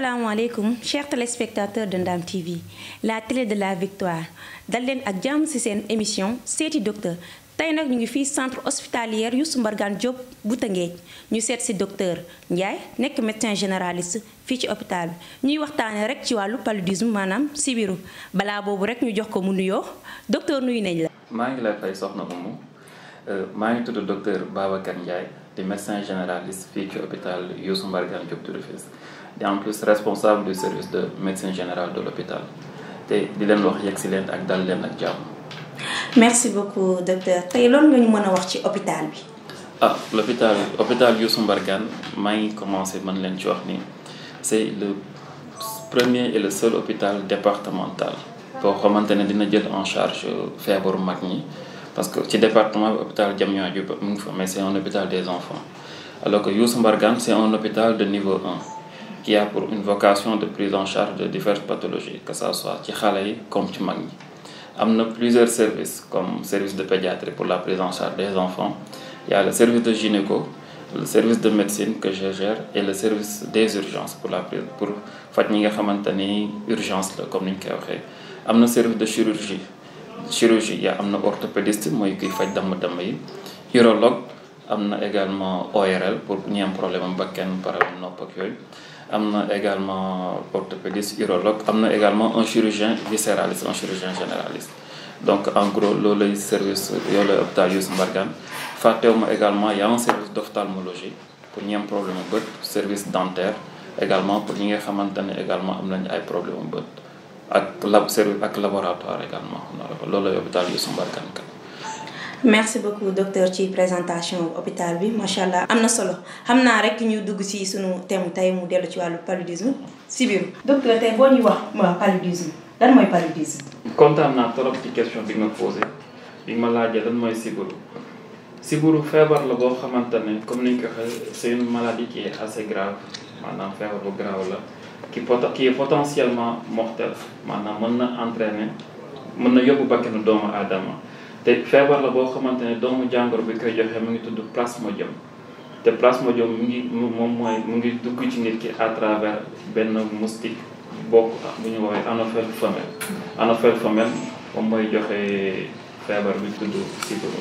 asalaamaaleykum chers téléspectateurs de Ndam TV la télé de la victoire dal leen ak jàmm ci seen émission seeti docteur tey nag ñu ngi fii centre hospitalier Youssou Mbargane Diop bu Tëngéej ñu seet ci docteur Ndiaye nekk médecin généraliste fii ci hôpital bi ñuy waxtaanee rek ci wàllu paludisme maanaam sibiru balaa boobu rek ñu jox ko mu nuyoo docteur nuyu nañ la. maa ngi lay fay soxna Oumou maa ngi tudd docteur Babacar Ndiaye di médecin généraliste fii ci hôpital Youssou Mbargane Diop de Rufisque di en plus responsable du service de médecine générale de l'hôpital te di leen wax yegg si leen ak dal leen ak jàmm. merci beaucoup docteur tey loolu nga ñu mën a wax ci hôpital bi. l'hôpital Youssou Mbargane maa ngi commencé mën leen ci wax ni c'est le premier et le seul hôpital départemental boo xamante ne dina jël en charge feebaru mag ñi parce que ci département bi hôpital Diamniadio mu ngi fa mais c'est un hôpital des enfants alors que Youssou Mbargane c'est un hôpital de niveau 1 qui a pour une vocation de prise en charge de diverses pathologies que ça soit ci xale yi comme ci mag ñi. am na plusieurs services comme service de pédiatrie pour la prise en charge des enfants il y a le service de gynéco le service de médecine que je gère et le service des urgences pour faj ñi nga xamante ni urgence la comme ni ñu koy waxee. am na service de chirurgie ya am na orthopédiste mooy kuy faj damm-damm yi urologue am na également ORL pour ñi am problème am bakkan problème nopp ak yooyu am na également orthopédiste urologue am na également un chirurgien viscéraliste un chirurgien généraliste donc en gros loolu lay service yow lay hôpital Youssou Mbargane fàttewuma également y a un service d'ophtalmologie pour ñi am problème bët service dentaire également pour ñi nga xamante ne également am nañu ay problème bët ak service ak laboratoire également loolu lay hôpital Youssou Mbargane kan. merci beaucoup docteur ci présentation hôpital bi macha allah am na solo xam naa rek ñu dugg ci sunu thème tey mu dellu ci wàllu paludisme sibiru. docteur tey boo ñuy wax paludisme lan mooy paludisme. kontaan naa trop ci question bi nga posé bi nga ma laajee lan mooy sibiru feebar la boo xamante ne comme ni ñu ko waxee c'est une maladie qui est assez grave maanaam feebar bu grave la qui est potentiellement mortel maanaam mën na yóbbu bakkanu doomu aadama. te feebar la boo xamante ne doomu jàngoro bi koy joxe mu ngi tudd plasmodium te plasmodium mu ngi dugg ci nit ki à travers benn moustique bokk bu ñu woowee anophèle femelle moom mooy joxe feebar bi tudd sibiru.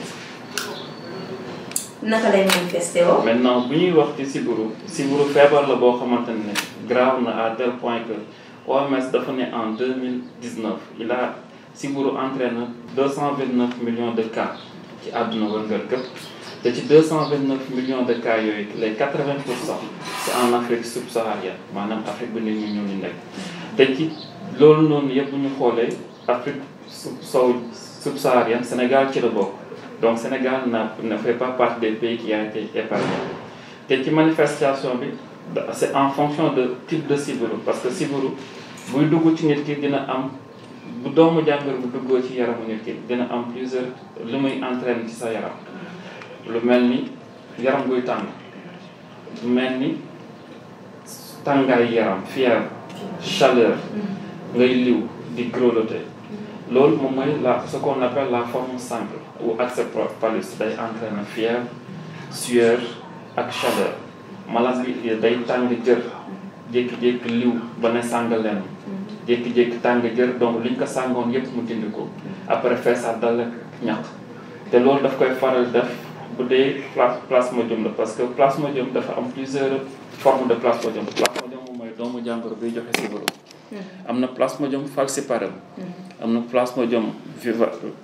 naka lay manifesté woo. maintenant bu ñuy wax ci sibiru feebar la boo xamante ne grave na à tel point que OMS dafa ne en 2019 sibiru entraîne 229 millions de cas ci àdduna wërngal këpp te ci 229 millions de cas yooyu les 80% c'est en Afrique subsaharienne maanaam Afrique bu nit ñi ñu nekk te ci loolu noonu yëpp bu ñu xoolee Afrique subsaharienne Sénégal ci la bokk donc Sénégal ne fait pas partie des pays qui a été épargné te ci manifestation bi c'est en fonction de type de sibiru parce que sibiru buy dugg ci nit ki dina am. bu doomu jàngoro bu duggoo ci yaramu nit ki dina am plusieurs lu muy entraîne ci sa yaram lu mel ni yaram guy tàng lu mel ni tàngaay yaram fièvre chaleur ngay liw di grelotter loolu moom mooy ce qu'on appelle la forme simple ou accès palus day entraîne fièvre sueur ak chaleur malade bi day tàng jër jékki-jékki liw ba ne sàngaleen jékki-jékki tàng jër donc liñ ko sàngoon yépp mu dindi ko après feesaat dal ak ñaq te loolu daf koy faral def bu dee plasmodium la parce que plasmodium dafa am plusieurs formes de plasmodium moom mooy doomu jàngoro biy joxe sibiru am na plasmodium falciparum am na plasmodium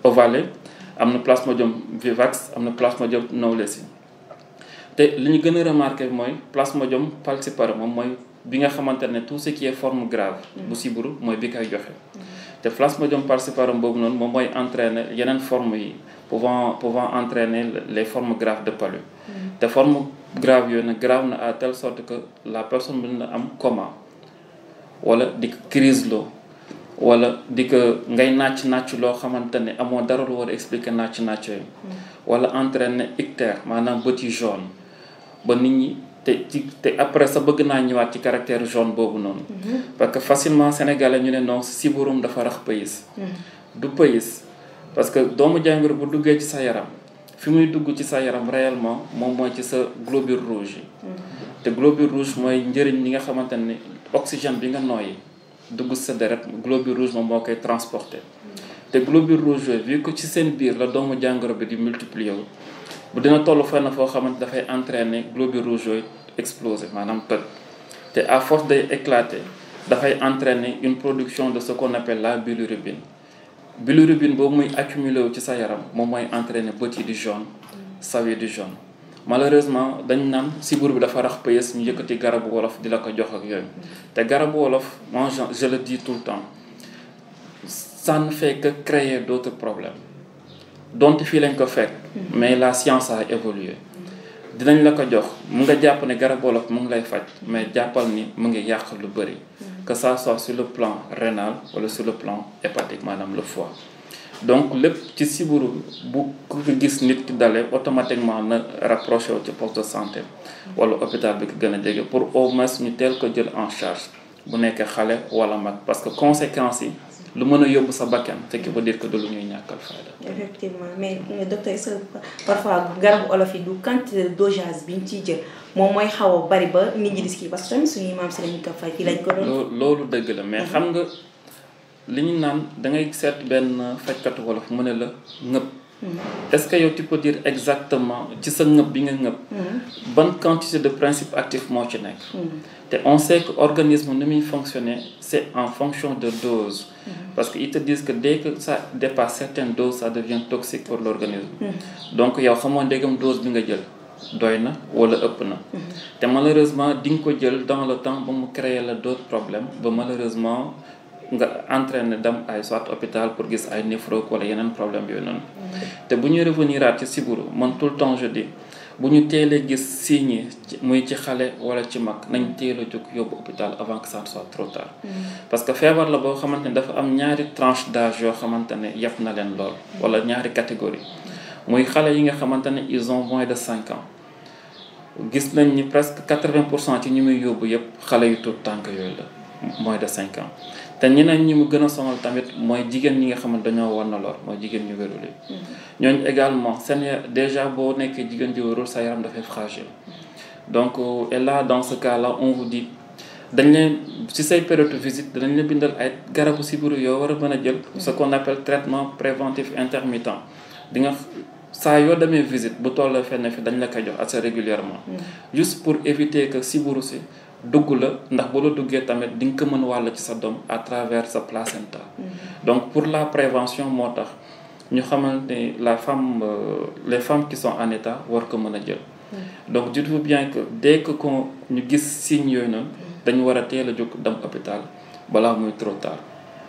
ovale am na plasmodium vivax am na plasmodium knowlesi te li ñu gën a remarqué mooy plasmodium falciparum moom mooy bi nga xamante ne tout ce qui est forme grave bu sibiru mooy bi koy joxe te plasmodium falciparum boobu noonu moom mooy entraîner yeneen formes yi pouvant entraîner les formes graves de palu te forme grave yooyu nag grave na à telle sorte que la personne mën na am coma wala di ko crise loo wala di ko ngay nàcc loo xamante ne amoo dara lu war a expliquer nàcc yooyu wala entraîner ictère maanaam bët yi jaune ba nit ñi te après sa bëgg naa ñëwaat ci caractère jaune boobu noonu parce que facilement sénégalais ñu ne non sibirum dafa rax pays du pays parce que doomu jàngoro bu duggee ci sa yaram fi muy dugg ci sa yaram réellement moom mooy ci sa globule rouge yi te globule rouge mooy njëriñ li nga xamante ne oxygène bi nga nooyi dugg sa deret globule rouge moom moo koy transporter te globule rouge yooyu vu que ci seen biir la doomu jàngoro bi di multiplier wu bu dina toll fenn foo xamante dafay entraîner globule rouge yooyu exploser maanaam toj te à force day éclater dafay entraîner une production de ce qu'on appelle la bilirubine bilirubine boobu muy accumuler wu ci sa yaram moom mooy entraîner bët yi di jaune saw yi di jaune malheureusement dañ naan sibbiru bi dafa rax pëyes ñu yëkkati garabu wolof di la ko jox ak yooyu te garabu wolof moi je le dis tout le temps ça ne fait que créer d'autres problèmes donte fii lañ ko fekk mais la science a évolué dinañ la ko jox mu nga jàpp ne garabu wolof mu ngi lay faj mais jàppal ni mu ngi yàq lu bëri que ça soit sur le plan rénal wala sur le plan hépatique maanaam le foie donc lépp ci sibiru bu ku gis nit ki dalee automatiquement na rapproché wu ci poste de santé wala hôpital bi ko gën a jege pour au moins ñu teel ko jël en charge bu nekkee xale wala mag parce que conséquences yi lu mën a yóbbu sa bakkan ce qui veut dire que du lu ñuy ñàkkal fayda. effectivement mais docteur est-ce que parfois garabu olof yi du quantité de dosage bi ñu ciy jël moom mooy xaw a bari ba nit ñi di kii parce que tamit suñuy maam si lañu ko fay fii lañ ko doon. loolu dëgg la mais xam nga li ñu naan da ngay seet benn fajkatu wolof mu ne la ngëb. est-ce que yow tu peux dire exactement ci sa ngëb bi nga ngëb. ban quantité de principe actif moo ci nekk. te on sait que organisme ni muy fonctionner c'est en fonction de dose. parce que ils te disent que dès que ça dépasse certaines doses ça devient toxique pour l'organisme. donc yow xamoo ndegam dose bi nga jël doy na wala ëpp na. te malheureusement di nga ko jël dans le temps ba mu créer la d'autres problèmes ba malheureusement nga entraîné dem ay soit hôpital pour gis ay néphro wala yeneen problème yooyu noonu. te bu ñuy revenir ci sibiru man tout le temps je dis bu ñu teelee gis signes muy ci xale wala ci mag nañ teel a jóg yóbbu hôpital avant que ça ne soit trop tard. parce que feebar la boo xamante ne dafa am ñaari tranche d'âge yoo xamante ne yàpp na leen lool wala ñaari catégorie muy xale yi nga xamante ne ils ont moins de 5 ans gis nañ ni presque 80% ci ñi muy yóbbu yëpp xale yu tuut tànk yooyu la moins de 5 ans. te ñeneen ñi mu gën a sonal tamit mooy jigéen ñi nga xamante dañoo war na lor mooy jigéen ñu wérul yi ñooñu également seen déjà boo nekkee jigéen ji wérul sa yaram dafay fragile donc et là dans ce cas là on vous dit dañ leen ci say période de visite danañ la bindal ay garabu sibiru yoo war a mën a jël ce qu'on appelle traitement préventif intermittent di nga saa yoo demee visite bu tollee fenn fi dañ la koy jox assez régulièrement juste pour éviter que sibiru si dugg la ndax bu la duggee tamit di nga ko mën wàll ci sa doom à travers sa placenta. donc pour la prévention moo tax ñu xamante ne la femme les femmes qui sont en état war ko mën a jël. donc dites-vous bien que dès que ñu gis signes yooyu noonu dañu war a teel a jóg dem hôpital balaa muy trop tard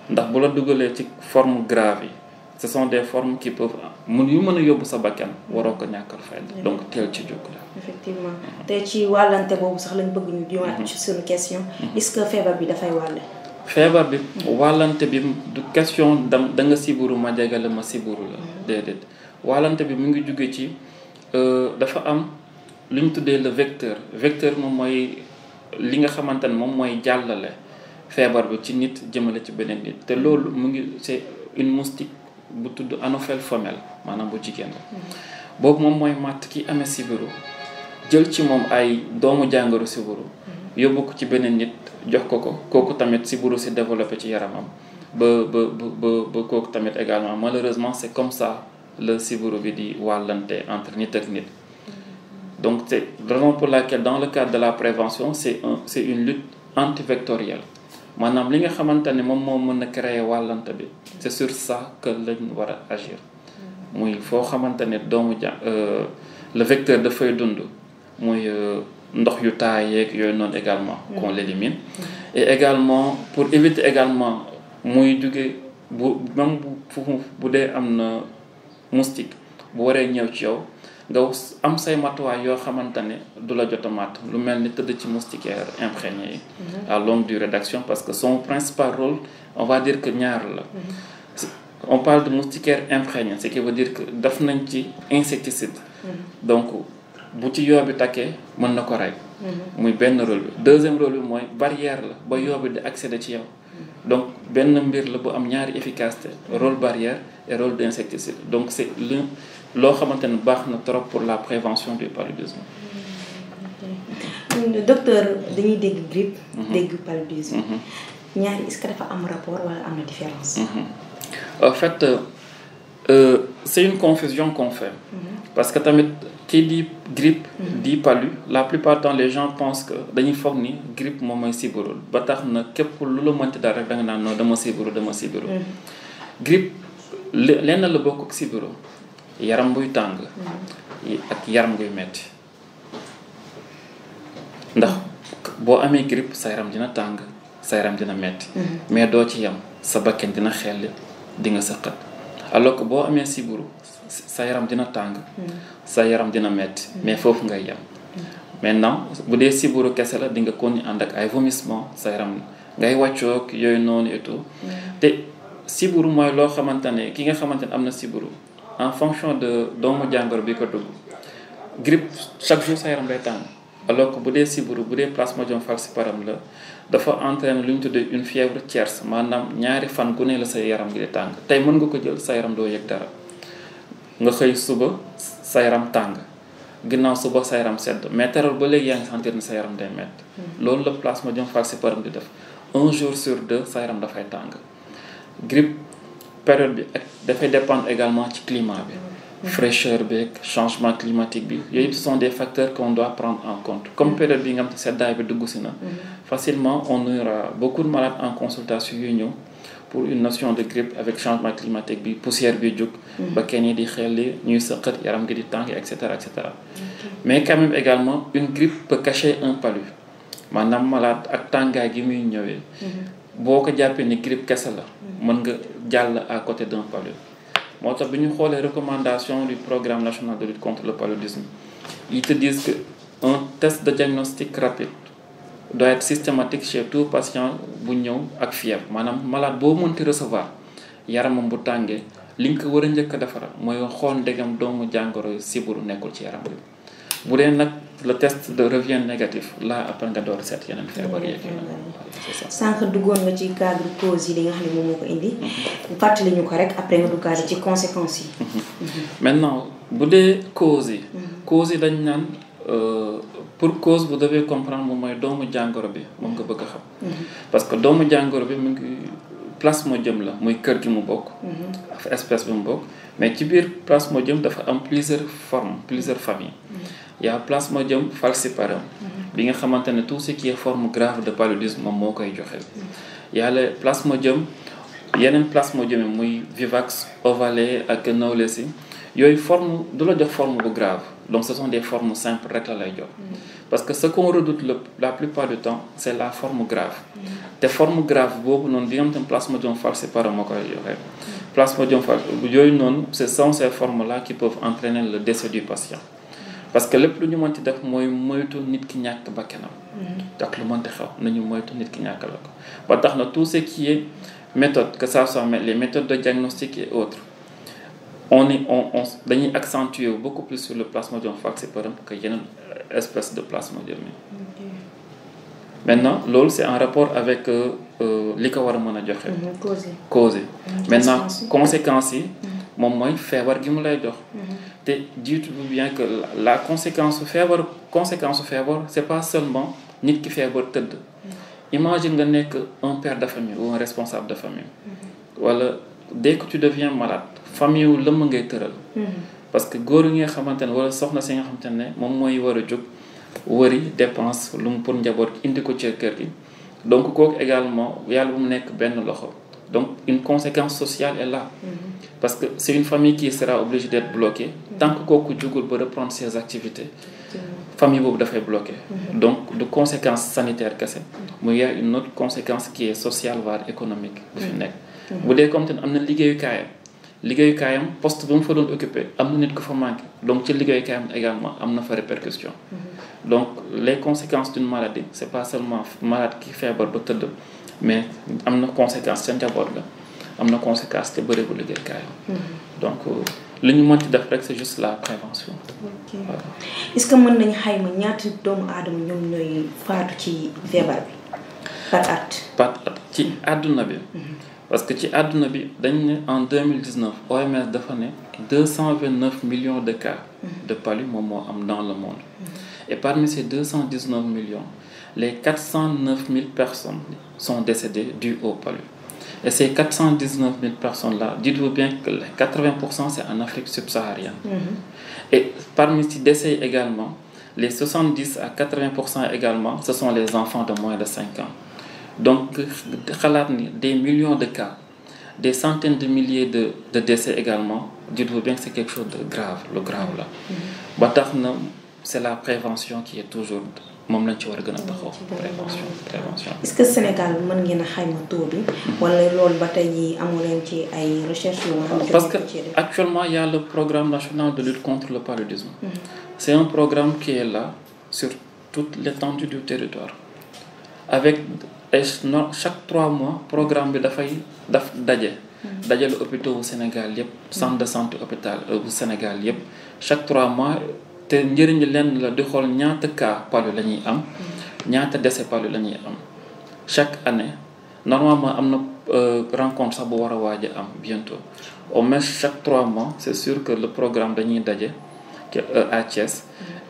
ndax bu la duggalee ci forme grave yi ce sont des formes qui peuvent yu mën a yóbbu sa bakkan waroo ko ñàkkal fayda donc teel ci jóg la. effectivement te ci wàllante boobu sax lañ bëgg ñu jiwaat ci suñu question est-ce que feebar bi dafay wàlle. feebar bi wàllante bi du question da nga siburu ma jegale ma siburu la déedéet wàllante bi mu ngi jóge ci dafa am lu ñu tuddee le vecteur moom mooy li nga xamante ne moom mooy jàllale feebar bi ci nit jëmale ci beneen nit te loolu mu ngi c'est une moustique bu tudd anophèle femelle maanaam bu jigéen la boobu moom mooy màtt ki amee sibiru jël ci moom ay doomu jàngoro sibiru yóbbu ko ci beneen nit jox ko kooku tamit sibiru si développé ci yaramam ba kooku tamit également malheureusement c'est comme ça le sibiru bi di wàllante entre nit ak nit donc c'est la raison pour laquelle dans le cadre de la prévention c'est une lutte antivectorielle maanaam li nga xamante ne moom moo mën a créer wàllante bi c'est sur ça que lañ war a agir muy foo xamante ne doomu le vecteur dafay dund muy ndox yu taay yeeg yooyu noonu également qu'on l'élimine et également pour éviter également muy jóge même bu dee am na moustique bu waree ñëw ci yow nga am say matuwaay yoo xamante ne du la jot a mat lu mel ni tëdd ci moustiquaire imprégné yi à longue durée d'action parce que son principal rôle on va dire que ñaar la on parle de moustiquaire imprégné ce qui veut dire que daf nañ ci insecticide donc bu ci yoo bi takkee mën na ko rey muy benn rôle bi deuxième rôle bi mooy barrière la ba yoo bi di accéder ci yow donc benn mbir la bu am ñaari efficacité rôle barrière et rôle d'insecticide donc c'est l'un loo xamante ne baax na trop pour la prévention du paludisme. docteur dañuy dégg grippe. dégg paludisme. ñaari est-ce que dafa am rapport wala am na différence. En fait c'est une confusion qu'on fait. parce que tamit qui dit grippe. dit palu la plupart du temps les gens pensent que dañuy foog ni grippe moom mooy sibiru ba tax na képp lu la mënti daal rek da nga naan non dama sibiru. grippe lenn la bokk ak sibiru yaram buy tàng. ak yaram buy metti ndax boo amee grippe sa yaram dina tàng sa yaram dina metti mais doo ci yam sa bakken dina xelli di nga sëqat alors que boo amee sibiru sa yaram dina tàng sa yaram dina metti mais foofu ngay yam maintenant bu dee sibiru kese la di nga kon ànd ak ay vomissement sa yaram ngay wàccoog yooyu noonu et tout te sibiru mooy loo xamante ne ki nga xamante ne am na sibiru en fonction de doomu jàngoro bi ko dugg grippe chaque jour sa yaram day tàng alors que bu dee sibiru bu dee Plasmodium falciparum la dafa entraîne lu ñu tuddee une fièvre tierce maanaam ñaari fan gu ne la sa yaram gi di tàng tey mën nga ko jël sa yaram doo yëg dara nga xëy suba sa yaram tàng ginnaaw suba sa yaram sedd mais teral ba léegi yaa ngi sentir ni sa yaram day métti loolu la Plasmodium falciparum di def 1 jour sur 2 sa yaram dafay tàng grippe période bi ak dafay dépendre également ci climat bi fraîcheur bi changement climatique bi yooyu ce sont des facteurs qu'on doit prendre en compte comme période bi nga xam te seddaay bi dugg si na facilement on aura beaucoup de malades en consultation yuy ñëw pour une notion de grippe avec changement climatique bi poussière bi jóg ba kenn yi di xelli ñuy sëqat yaram gi di tàng et cetera et cetera mais quand même également une grippe peut cacher un palu maanaam malade ak tàngaay gi muy ñëwee boo ko jàppee ni grippe kese la mën nga jàll à côté d'un palu moo tax bi ñu xoolee recommandation du programme national de lutte contre le paludisme ils te disent que un test de diagnostic rapide doit être systématique chez tout patient bu ñëw ak fièvre maanaam malade boo mënti recevoir yaramam bu tàngee li nga ko war a njëkk a defara mooy xool ndegam doomu jàngoro sibiru nekkul ci yaram bi bu dee nag le test de revient négatif là après nga door seet yeneen feebar yeeg sànq duggoon nga ci cadre cause yi li nga xam ne moom moo ko indi fàttali ñu ko rek après nga duggaale ci conséquences yi maintenant bu dee cause yi dañ naan pour cause vous devez comprendre moom mooy doomu jàngoro bi moom nga bëgg a xam parce que doomu jàngoro bi mu ngi Plasmodium la muy kër gi mu bokk espèce bi mu bokk mais ci biir Plasmodium dafa am plusieurs formes plusieurs familles il y a Plasmodium falciparum bi nga xamante ne tout ce qui est forme grave de paludisme moom moo koy joxe il y a le Plasmodium yeneen Plasmodium yi muy vivax ovale ak knowlesi yooyu forme du la jox forme bu grave donc ce sont des formes simples rek la lay jox parce que ce qu'on redoute la plupart du temps c'est la forme grave te forme grave boobu noonu bi nga xam ne Plasmodium falciparum moo koy joxe Plasmodium falciparum yooyu noonu ce sont ces formes là qui peuvent entraîner le décès du patient parce que lépp lu ñu mënti def mooy moytu nit ki ñàkk bakkanam ak lu mënti xew nañu moytu nit ki ñàkk la ko ba tax na tout ce qui est méthode que ça soit les méthodes de diagnostic et autres on dañuy accentuer beaucoup plus sur le Plasmodium falciparum que yeneen espèce de Plasmodium yi maintenant loolu c'est en rapport avec li ko war a mën a joxe cause yi maintenant conséquences yi moom mooy feebar gi mu lay jox te dites-vous bien que la conséquence su feebar c'est pas seulement nit ki feebar tëdd imagine nga nekk un père de famille ou un responsable de famille wala dès que tu deviens malade famille wu lëmm ngay tëral parce que góor yi nga xamante ne wala soxna si nga xamante ne moom mooy war a jóg wëri dépense lu mu pour njaboot indi ko ci kër gi donc kooku également yàlla bu mu nekk benn loxo donc une conséquence sociale est là parce que c'est une famille qui sera obligée d'être bloquée tant que kooku jugul ba reprendre ses activités famille boobu dafay bloqué donc de conséquence sanitaire kese mu y a une autre conséquence qui est sociale voire économique bu fi nekk bu dee comme te am na liggéeyukaayam poste ba mu fa doon occupé am na nit ko fa manqué donc ci liggéeyukaayam également am na fa répercussion donc les conséquences d'une maladie c'est pas seulement malade ki feebar ba tëdd mais am na conséquence ca njaboot la am na conséquence te bëri bu liggéeyukaayam donc li ñu mënti def rek c'est juste la prévention. ok voilà. Est-ce que mën nañu xayma ñaata doomu aadama ñoom ñooy faatu ci feebar bi par at. ci àdduna bi. parce que ci àdduna bi dañ ne en 2019 OMS dafa ne 229 millions de cas de palu moom moo am dans le monde et parmi ces 219 millions les 409 000 personnes sont décédées dues au palu. Et ces 419 000 personnes-là, dites-vous bien que 80% c'est en Afrique subsaharienne. Et parmi ces décès également, les 70 à 80% également, ce sont les enfants de moins de 5 ans. Donc, des millions de cas, des centaines de milliers de décès également, dites-vous bien que c'est quelque chose de grave, le grave là. C'est la prévention qui est toujours... moom lañ ci war a gën a taxaw prévention. est-ce que Sénégal mën ngeen a xayma taux bi wala loolu ba tey jii amu leen ci ay recherche yu nga xam parce que actuellement il y a le programme national de lutte contre le paludisme. C'est un programme qui est là sur toute l'étendue du territoire avec chaque 3 mois programme bi dafay dajale hôpitaux bu Sénégal yëpp centre de santé hôpital bu Sénégal yëpp chaque 3 mois. te njëriñ lenn la di xool ñaata cas palu la ñuy am ñaata décès palu la ñuy am chaque année normalement am na rencontre sax bu war a waaj a am bientôt au moins chaque 3 mois c'est sûr que le programme dañuy daje à Thiès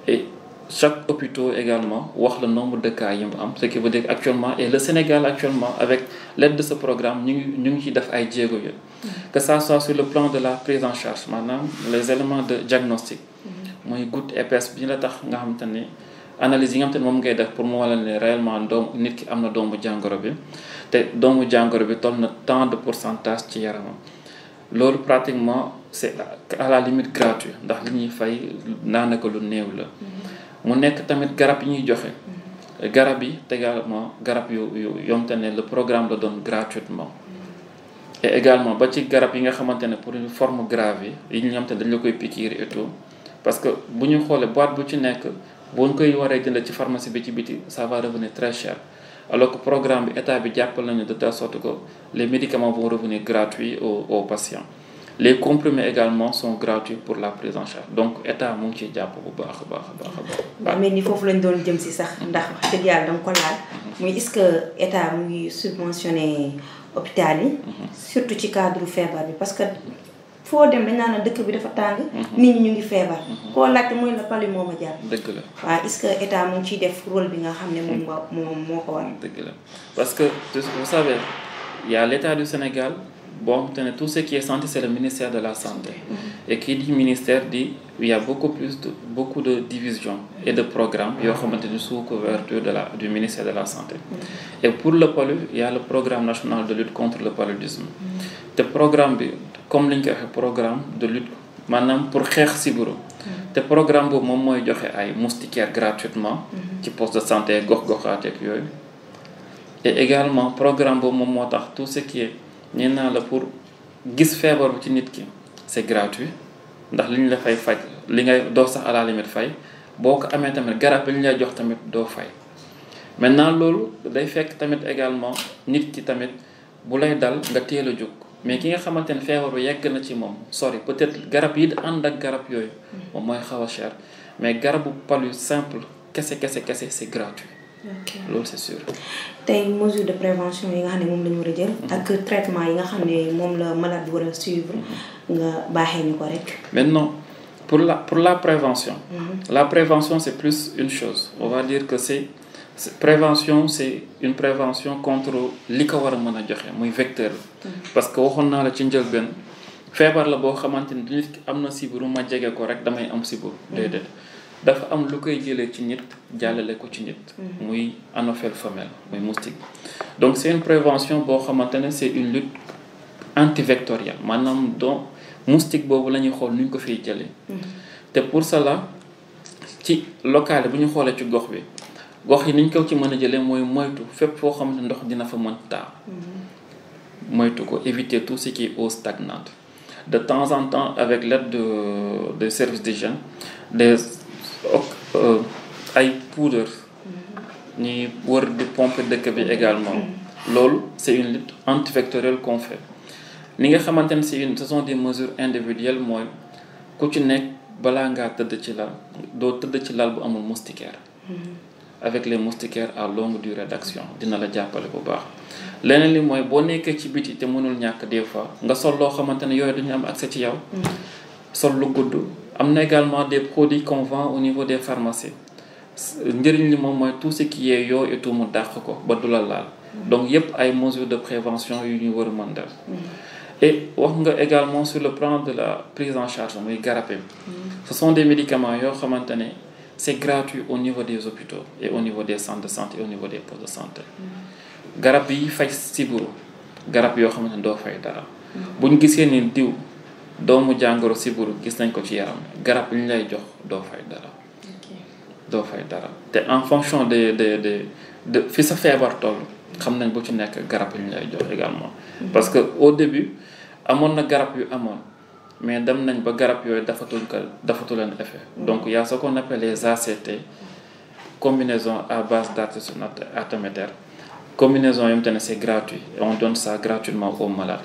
et chaque hôpital également wax le nombre de cas yi mu am ce qui veut dire actuellement et le Sénégal actuellement avec l'aide de ce programme ñu ngi ciy def ay jéego yi que ça soit sur le plan de la prise en charge maanaam les éléments de diagnostic mooy goutte épaisse bi la tax nga xamante ne analyse yi nga xamante ne moom ngay def pour mu wala ne réellement nit ki am na doomu jàngoro bi te doomu jàngoro bi toll na tant de pourcentage ci yaramam loolu pratiquement c'est à la limite gratuit ndax li ñuy fay daanaka lu néew la mu nekk tamit garab yi ñuy joxe garab yi également garab yu yomte ne le programme la donne gratuitement et également ba ci garab yi nga xamante ne pour une forme grave yi nga xamante ne dañ la koy piqûre et tout parce que bu ñu xoolee boîte bu ci nekk boo ñu koy waree jënd ci pharmacie bi ci biti ça va revenir très cher alors que programme bi état bi jàppal nañu de telle sorte que les médicaments vont revenir gratuits aux patients les comprimés également sont gratuits pour la prise en charge donc état mu ngi ciy jàpp bu baax a baax. mel ni foofu lañ doon jëm si sax ndax wax dëgg yàlla danga ko laal muy est-ce que état mu ngi subventionné hôpital yi. surtout ci cadre feebar bi parce que. foo dem dañ naan dëkk bi dafa tàng. nit ñi ñu ngi feebar. koo laajte mooy la palu moo ma jàpp. dëgg la waaw est-ce que état mu ngi ciy def rôle bi nga xam ne moom moo ko war. dëgg la parce que vous savez il y a l'État du Sénégal boo xamante ne tout ce qui est santé c'est le ministère de la santé. et qui dit ministère dit il y a beaucoup de divisions et de programmes yoo xamante ni sous couverture du ministère de la santé. et pour le palu il y a le programme national de lutte contre le paludisme. te programme bi comme li ñu koy waxee programme de lutte maanaam pour xeex sibiru te programme boobu moom mooy joxe ay moustiquaires gratuitement ci poste de santé gox-goxaat ak yooyu et également programme boobu moom moo tax tout ce qui est nee naa la pour gis feebar bi ci nit ki c'est gratuit ndax li ñu la fay faj li ngay doo sax à la limite fay boo ko amee tamit garab bi ñu lay jox tamit doo fay maintenant loolu day fekk tamit également nit ki tamit bu lay dal nga teel a jóg mais ki nga xamante ne feebaru yegg na ci moom sori peut-être garab yi ànd ak garab yooyu moom mooy xaw a cher mais garabu palu simple kese c'est gratuit. loolu c'est sûr. tey mesure de prévention yi nga xam ne moom la ñu war a jël. ak traitement yi nga xam ne moom la malade bi war a suivre. nga baaxee ñu ko rek. maintenant pour la prévention. la prévention c'est plus une chose on va dire que prévention c'est une prévention contre li ko war a mën a joxe muy vecteur parce que waxoon naa la ci njëlbeen feebar la boo xamante ni nit ki am na sibiru ma jege ko rek damay am sibiru déedéet dafa am lu koy jëlee ci nit jàllale ko ci nit muy anophèle femelle muy moustique donc c'est une prévention boo xamante ne c'est une lutte antivectorielle maanaam donc moustique boobu la ñuy xool nu ñu ko fiy jëlee te pour cela ci local bu ñu xoolee ci gox bi gox yi niñ ko ci mën a jëlee mooy moytu fépp foo xam ne ndox dina fa mën taa moytu ko éviter tout ce qui est eau stagnante de temps en temps avec l'aide de services d'hygiène ay poudre ñuy wër di pomper dëkk bi également loolu c'est une lutte antivectorielle qu'on fait li nga xamante ne ce sont des mesures individuelles mooy ku ci nekk balaa ngaa tëdd ci lal doo tëdd ci lal bu amul moustiquaire avec les moustiquaires à longue durée d'action dina la jàppale bu baax leneen li mooy boo nekkee ci biti te mënul ñàkk des fois nga sol loo xamante ne yooyu duñu am accès ci yow sol lu gudd am na également des produits qu'on vend au niveau des pharmacies njëriñ li moom mooy tout ce qui est yoo et tout mu dàq ko ba du la laal donc yépp ay mesures de prévention yu ñu war a mën def et wax nga également sur le plan de la prise en charge muy garab yi ce sont des médicaments yoo xamante ne c'est gratuit au niveau des hôpitaux et au niveau des centres de santé et au niveau des postes de santé garab yi faj sibiru garab yoo xamante ne doo fay dara buñ gisee ni diw doomu jàngoro sibiru gis nañ ko ci yaram garab yi ñu lay jox doo fay dara te en fonction de fi sa feebar toll xam nañ bu ci nekk garab yi ñu lay jox également parce que au début amoon na garab yu amoon mais dem nañ ba garab yooyu dafatu leen effet donc il y a ce qu'on appelle les ACT combinaison à base d'artéméter combinaison yom te ne c'est gratuit et on donne ça gratuitement aux malades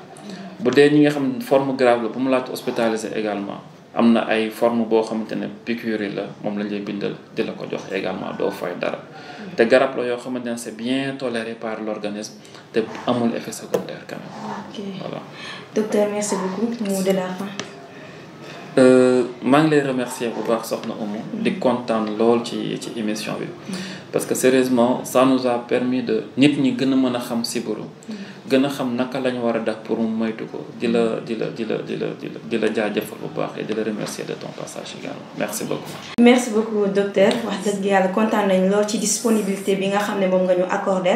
bu dee ñi nga xam ne forme grave la bu mu laat hospitalisé également am na ay forme boo xamante ne piqûre la moom lañ lay bindal di la ko jox également doo fay dara te garab la yoo xamante ne c'est bien toléré par l'organisme te amul effet secondaire quand même. Voilà. Docteur, merci beaucoup. Mot de la fin. maa ngi lay remercier bu baax soxna Oumou di kontaan lool ci émission bi parce que sérieusement ça nous a permis de nit ñi gën a mën a xam sibiru gën a xam naka lañu war a def pour mu moytu ko di la jaajëfal bu baax et di la remercier de ton passage également merci beaucoup. merci beaucoup docteur wax dëgg yàlla kontaan nañu lool ci disponibilité bi nga xam ne moom nga ñu accordé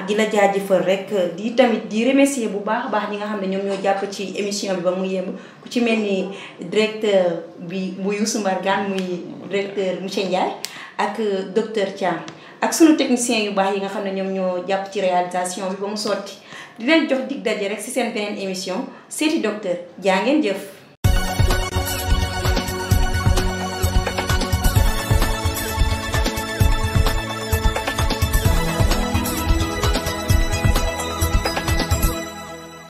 di la jaajëfal rek di tamit di remercier bu baax a baax ñi nga xam ne ñoom ñoo jàpp ci émission bi ba mu yemb ku ci mel ni directeur bi bu Youssou Mbargane muy directeur monsieur Ndiaye ak docteur Thiam ak sunu technicien yu baax yi nga xam ne ñoom ñoo jàpp ci réalisation bi ba mu sotti di leen jox dig daje rek ci seen beneen émission seeti docteur jaa ngeen jëf.